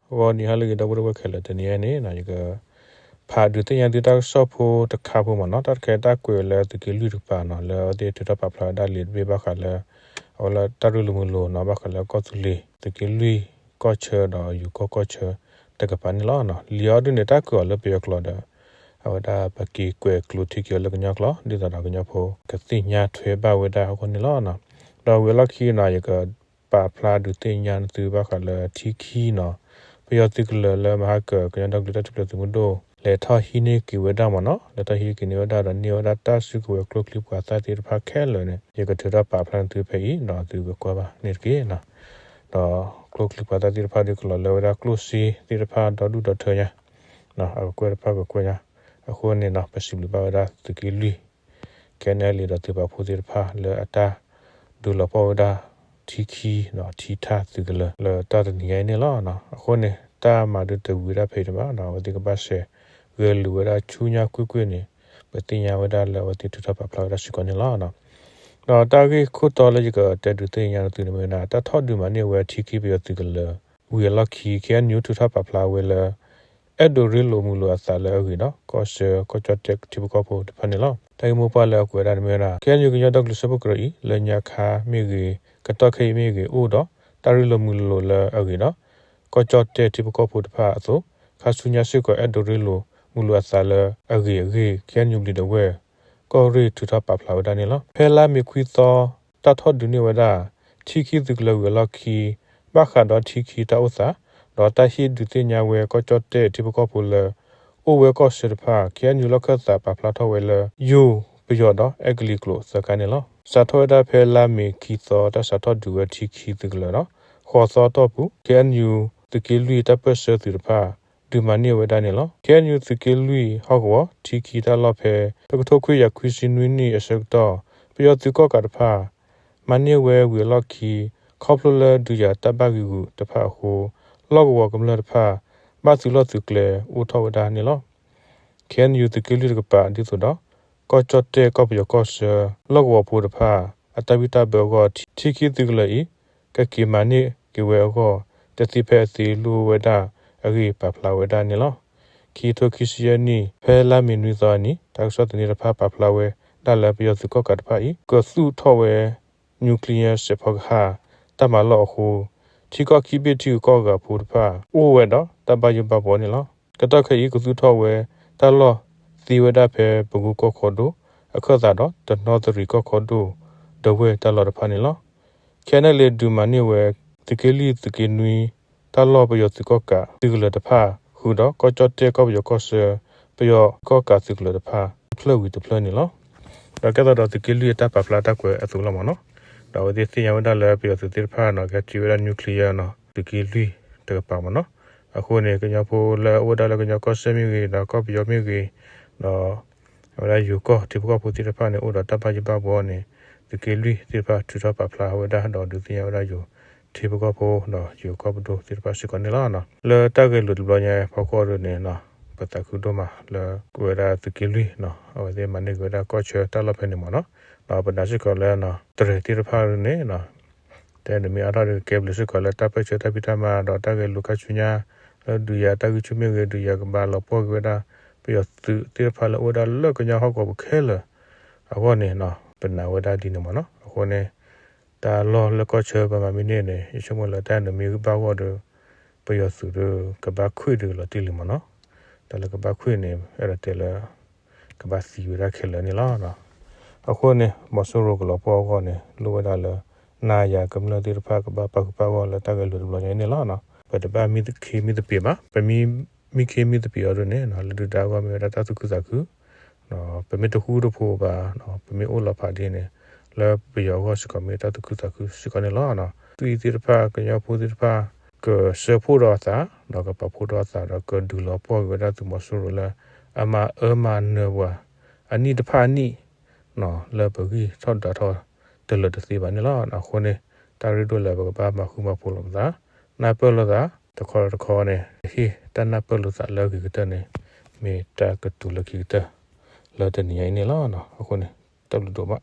ဂီၤနံၤဟါလၢအဂ့ၤ ဒီပုၢ်ဝဲၢ်ခဲလၢာ်, တနံၤအံၤန့ၣ် ယကဖးဒုးသ့ၣ်ညါသုတၢ်ကစီၣ်ဖိတခါဖိမ့ၢ်နီၤ, တၢ်တခါတၢ်ကွဲးလၢသုးက့လွံၢ်တကပၤနီၤ, လၢအဝဲသ့ၣ်ထုးထီၣ်ပာ်ဖျါဝဲဒၣ်လံာ်တဘ့ၣ်ဘၣ်ဃးလၢ အဝဲလၢတၢ်ရ့လိာ်မုာ်လိာ်နီၤ, ဘၣ်ဃးလၢကီၢ်သူလ့ၤ သုးက့လွံၢ်ကီၢ်ဆၢဒီးယိၤကီၢ်ကီၢ်ဆၢတကပၤန့ၣ်လီၤ. လံာ်အီၤဒုန့ၣ် တၢ်ကွဲးအီၤလၢပယီၤကျိာ်ဒီး အဝဲဒၣ်ပက့ၤကွဲးကျိးထံက့ၤအီၤလၢကညီကျိာ် ဒ်သိးဒီးကညီဖိကသ့ၣ်ညါထွဲဘၣ်ဝဲဒၣ်အဂီၢ်န့ၣ်လီၤ. ဒီးဝံၤအလီၢ်ခံနီၤ ယကပာ်ဖျါဒုးသ့ၣ်ညါသုဘၣ်ဃးလၢထံခံနီၤ, ပယီၤသုးကလၢၤလၢမဟါကၢၤ ကညီဒီကလုာ်တၢ်ထူၣ်ဖျဲးသုးမုၢ်ဒိၣ် လဲၤထီၣ်ဟံးန့ၢ်က့ၤဝဲဒၣ်မ့ၢ်နီၤ, လဲၤထီၣ်ဟံးက့ၤန့ၢ်ဝဲဒၣ်ဒီးန့ၢ်ဝဲဒၣ်တၢ်စုကဝဲၤကျိချံပှၤသၣ်သ့ၣ်တဖၣ်ခဲလၢာ်န့ၣ် ယကထုးထီၣ်ပာ်ဖျါန့ၢ်သုဖဲအံၤ ဒီးသုကကွၢ်ဘၣ်န့ၣ်တက့ၢ်. ဒီးကျိချံပှၤသၣ်သ့ၣ်တဖၣ်ဒုးကလီၤလၢဝဲဒၣ်ကျိၣ်စ့သ့ၣ်တဖၣ်ဒီဒူၣ်ဒီထၢညါ, အကကွဲၢ်တဖၣ်ကကွဲၢ်ညါ, အဃိန့ၣ်နီၤ ပစံးဘျုးဘၣ်ဝဲဒၣ်သုးက့လွံၢ် ခဲနဲၣ်လံဒီးသုးပာ်ဖှိၣ်သ့ၣ်တဖၣ်လၢအတၢ်ဒုးလီၤပှီၢ်ဝဲဒၣ် ထံခံဒီးထံထၣ်သုးကလၢၤလၢတၢ်တနံၤညါအံၤန့ၣ်လီၤ. အဃိန့ၣ် တၢ်မၤဒုးတဝံၤဝဲဒၣ်ဖဲအံၤတဘၣ်ဒီး အဝဲသ့ၣ်ကဘၣ်စဲးဂဲၤလိာ်ဝဲဒၣ်ဆူညါကွ့ၢ်ကွ့ၢ်န့ၣ် ပသ့ၣ်ညါဝဲဒၣ်လၢအဝဲသ့ၣ်ထုးထီၣ်ပာ်ဖျါဝဲဒၣ်စ့ၢ်ကီးန့ၣ်လီၤ. ဒီးတၢ်ဂ့ၢ်ခိၣ်တီလၢယကတဲဒုးသ့ၣ်ညါသုန့ၣ်မ့ၢ်ဝဲဒၣ် တၢ်ထီၣ်ဒုးမၤန့ၢ်ဝဲထံခံပယီၤသုးကလၢၤ ဝံၤအလီၢ်ခံ ခ့ၣ်အဲၣ်ယူၣ် ထုးထီၣ်ပာ်ဖျါဝဲလၢ အဲၣ်ဒိးရ့လိာ်မုာ်လိာ်အသးလၢအဂ့ၢ်ဒီး ကီၢ်ဆၢကီၢ်ကၠီၣ်တဲၣ်ထံဖိကီၢ်ဖိတဖၣ်န့ၣ်လီၤ. တၢ်ဂ့ၢ်မိၢ်ပှၢ်လၢအကွဲးဝဲဒၣ်န့ၣ်မ့ၢ်ဝဲဒၣ် ခ့ၣ်အဲၣ်ယူၣ် ကညီဒီကလုာ်စၢဖှိၣ်ကရၢအံၤ လၢညါခါမ့ၢ်ဂ့ၤ ကတီၢ်ခဲအံၤမ့ၢ်ဂ့ၤ အိၣ်ဒီးတၢ်ရ့လိာ်မုာ်လိာ်လၢအဂ့ၢ်ဒီး ကီၢ်ကၠီၣ်တဲၣ်ထံဖိကီၢ်ဖိတဖၣ်အသိး ခါဆူညါစ့ၢ်ကီး အဲၣ်ဒိးရ့လိာ်မုာ်လိာ်အသးလၢအဂ့ၢ်အဂ့ၢ် ခ့ၣ်အဲၣ်ယူၣ် ဘျံးဒဝဲၢ် ကီၢ်ရ့ၣ်ထုးထီၣ်ပာ်ဖျါဝဲဒၣ်န့ၣ်လီၤ. ဖဲလါမ့ၤခွံသီ တၢ်ထီၣ်ဒုးန့ၢ်ဝဲဒၣ် ထံခံသုးကလၢၤဝံၤအလီၢ်ခံ ဘၣ်ဃးဒီးထံခံတၢ်အိၣ်သး ဒီးတၢ်ဟ့ၣ်ဒုးသ့ၣ်ညါဝဲကီၢ်ကၠီၣ်တဲၣ်ထံဖိကီၢ်ဖိလၢ အိၣ်ဝဲကီၢ်ဆၢတဖၣ် ခ့ၣ်အဲၣ်ယူၣ် လီၢ်ခၢၣ်သးပာ်ဖျါထီၣ်ဝဲလၢ ယိၤပယီၤဒီးအဲကလံးကျိာ်သၢခါန့ၣ်လီၤ. စးထီၣ်ဝဲဒၣ်ဖဲလါမ့ၤခံသီ တၢ်စးထီၣ်ဒုးဝဲထံခံသုးကလၢၤဒီး ဃိးသီအတီၢ်ပူၤ ခ့ၣ်အဲၣ်ယူၣ် သုးက့လွံၢ်တၢ်ပၢၢ်ဆၢသုးတဖၣ် ဒုးမၤန့ၢ်ဝဲဒၣ်န့ၣ်လီၤ. ခ့ၣ်အဲၣ်ယူၣ် သုးက့လွံၢ်ဟီၣ်ကဝီၤ ထံခံတၢ်လီၢ်ဖဲ တကထိခွံကယၤခွံဆံနွံနံၣ်အဆၢကတီၢ် ပယီၤသုးကီၣ်ကးတဖၣ် မၤန့ၢ်ဝဲဝံၤအလီၢ်ခံ ခီဖျိလၢဒုးယၤတၢ်ဘၣ်ဂံာ်ဂူာ်တဖၣ်အဃိ လီၢ်ကဝီၤကမျၢၢ်တဖၣ် ဘၣ်သုးလီၢ်သုးကျဲအိၣ်ထီၣ်ဝဲဒၣ်န့ၣ်လီၤ. ခ့ၣ်အဲၣ်ယူၣ် သုးက့လွံၢ်တကပၤ ဒ်သိးဒီး ကီၢ်ကၠီၣ်တဲၣ် ကီၢ်ပယီၤကီၢ်ဆၢ လီၢ်ကဝီၤဖိတဖၣ် အတၢ်ဘံၣ်တၢ်ဘၢအဂီၢ် ထံခံသုးကလၢၤအံၤ ကက့ၤမၤန့ၢ်က့ၤဝဲအဂီၢ် တသ့ဖဲအသ့ လိၣ်ဝဲဒၣ်အဂ့ၢ် ပာ်ဖျါဝဲဒၣ်န့ၣ်လီၤ. ခံကထိခံဆံယဲၢ်နံၣ် ဖဲလါမ့ၤနွံသီအနံၤ တၢ်ကစီၣ်သန့တဖၣ်ပာ်ဖျါဝဲဒၣ်လၢ ပယီၤသုးကီၣ်ကးတဖၣ်အံၤ ကသူၣ်ထီၣ်ဝဲ nuclear စဲးဖီကဟၣ် တၢ်မၤလီၢ်အဃိ ထံကီၢ်ခံဘ့ၣ်ထံဂုၤကီၢ်ဂၤဖိတဖၣ် အိၣ်ဝဲဒီးတၢ်ဘၣ်ယိၣ်ဘၣ်ဘှီန့ၣ်လီၤ. ကတီၢ်ခဲအံၤ ကသူၣ်ထီၣ်ဝဲ တၢ်လီၢ်သ့ဝဲဒၣ်ဖဲ ပကူကီၢ်ခီဒိၣ် အခၢၣ်သးဒီး တနီသရံၣ်ကီၢ်ခီဒိၣ် ဒဝဲၢ်တၢ်လီၢ်တဖၣ်န့ၣ်လီၤ. ခဲနဲၣ်လံ ဒုးမၤန့ၢ်ဝဲ သုးက့လွံၢ် သုးက့နွံ တၢ်လီၢ်ပယီၤသုးကီၣ်ကးသုးကလၢၤတဖၣ် ဃုာ်ဒီးကီၢ်ကၠီၣ်တဲၣ် ကီၢ်ပယီၤကီၢ်ဆၢ ပယီၤကီၣ်ကးသုးကလၢၤတဖၣ် တဖျၢၣ်ဝံၤတဖျၢၣ်န့ၣ်လီၤ. ဒီးကဲသးဒီးသုးက့လွံၢ်အတၢ်ပာ်ဖျါတၢ်ကွဲးအသိးလီၤမ့ၢ်နီၤ. ဒီးအဝဲသ့ၣ်သ့ၣ်ညါဝဲဒၣ်လၢပယီၤသုးသ့ၣ်တဖၣ်နီၤ ကဟဲတ့ဝဲဒၣ် nuclear နီၤ သုးက့လွံၢ်တကပၤမ့ၢ်နီၤ. အဃိန့ၣ် ကညီဖိလၢအအိၣ်ဝဲဒၣ်လၢကညီကီၢ်စဲၣ်မ့ၢ်ဂ့ၤ ဒီးကီၢ်ပယီၤမ့ၢ်ဂ့ၤ ဒီး အဝဲဒၣ်ယိၤကီၢ်ထံဖိကီၢ်ဖိသ့ၣ်တဖၣ်န့ၣ် အိၣ်ဒီးတၢ်ဘၣ်ယိၣ်ဘၣ်ဘှီန့ၣ် သုးက့လွံၢ်သ့ၣ်တဖၣ်ထုးထီၣ်ပာ်ဖျါဝဲဒၣ် ဒီးဒုးသ့ၣ်ညါဝဲဒၣ်ယိၤထံဖိကီၢ်ဖိ ဒီးယိၤကီၢ်ပဒိၣ်သ့ၣ်တဖၣ်စ့ၢ်ကီးန့ၣ်လီၤ. လၢတၢ်ဂဲၤလိာ်တဘျီညါဖီခိၣ်ဒ်န့ၣ် ပသးခုဒိၣ်မးလၢ ကဝဲဒၣ်သုးက့လွံၢ်နီၤ အဝဲသ့ၣ်မၤန့ၢ်က့ၤဝဲဒၣ်ကီၢ်ဆၢတၢ်လီၢ်ဖဲန့ၣ်မ့ၢ်နီၤ. ဒီးပနာ်စ့ၢ်ကီးလၢ တရံးသ့ၣ်တဖၣ်န့ၣ် တၢ်အဲၣ်ဒိးမ့ၢ်အါထီၣ်ဒီး ကကဲဘျုးစ့ၢ်ကီးလၢတၢ်ပၢၢ်ဆၢတၢ်ဖံးတၢ်မၤ ဒီးတၢ်ဂဲၤလိာ်ခါဆူညါ လၢဒုးယၤတၢ်ဂံၢ်ဆူၣ်မ့ၢ်ဂ့ၤ ဒုးယၤကဘၣ်လီၤပှီၢ်က့ၤဝဲဒၣ် ပယီၤသုးသ့ၣ်တဖၣ်လၢအိၣ်ဝဲဒၣ်လၢကညီဟီၣ်ကဝီၤပူၤခဲလၢာ်အဂီၢ်န့ၣ် ပနာ်ဝဲဒၣ်ဒ်န့ၣ်မ့ၢ်နီၤ. အဃိန့ၣ် တၢ်လီၢ်လၢကီၢ်ဆၢပမၤမ့ၢ်န့ၢ်န့ၣ် ယဆိကမိၣ်လၢတၢ်အဲၣ်ဒိးမ့ၢ်ဂံၢ်ဘၣ်ဂီၢ်ဒီး ပယီၤသုးဒီး ကဘၣ်ခွံၣ်ဒုးလီၤတံၢ်လံမ့ၢ်နီၤ. တၢ်လၢကဘၣ်ခွံၣ်န့ၣ် အဲၣ်ဒိးတဲလၢ ကဘၣ်သံဝဲဒၣ်ခဲလၢာ်န့ၣ်လီၤ. အဃိန့ၣ် မီၤစိရိၤကလီၤပှီၢ်အဂီၢ်န့ၣ် လိၣ်ဝဲဒၣ်လၢ နၤယၤကမျၢၢ်သ့ၣ်တဖၣ်ကဘၣ်ပာ်ဃုာ်ပာ်ဂီၢ်လၢတၢ်ဂဲၤလိာ်တဘျီညါအံၤန့ၣ်လီၤ. ပတဘၣ်မံခ့မံသပ့ၤဘၣ်. ပမံ မံခ့မံသပ့ၤအီၤဒ်န့ၣ် လၢဒုၣ်ဒါအဂီၢ်မ့ၢ်ဝဲဒၣ်တၢ်သူၣ်ခုသးခု ပမ့ၢ်တဃူတဖိးဘၣ် ပမ့ၢ်အိၣ်လီၤဖးဒ်န့ၣ် လၢပယီၤအဂီၢ်စ့ၢ်ကီးမ့ၢ်တၢ်သူၣ်ခုသးခုစ့ၢ်ကီးန့ၣ်လီၤ. သွံၣ်သ့ၣ်တဖၣ် ကညီဖိသ့ၣ်တဖၣ် ကစၢဖှိၣ်ဒီးအသး ဒီးကပာ်ဖှိၣ်ဒီးအသး ဒီးကဒုးလီၤပှီၢ်က့ၤဝဲဒၣ်သုးမီၤစိရိၤလၢ အမၤအၢမၤနၢၤပှၤ အနံၣ်တဖၣ်အနံၣ် လၢပဂံၢ်ထီၣ်ဒွးထီၣ်တလၢာ်တသ့ဘၣ်န့ၣ်လီၤ. အဃိန့ၣ် တၢ်ရ့ဒိၣ်လၢပကဘၣ်မၤဃူမၤဖိးလိာ်ပသး နၢ်ပၢၢ်လိာ်သး တခီတခီန့ၣ် ဟ့ၣ်တၢ်နၢ်ပၢၢ်လိာ်သးလၢအဂ့ၤကတၢၢ်န့ၣ် မ့ၢ်တၢ်ကတိၤလၢခံကတၢၢ် လၢတနံၤညါအံၤန့ၣ်လီၤ. အဃိန့ၣ် တၢ်ဘျုးဒိၣ်မး.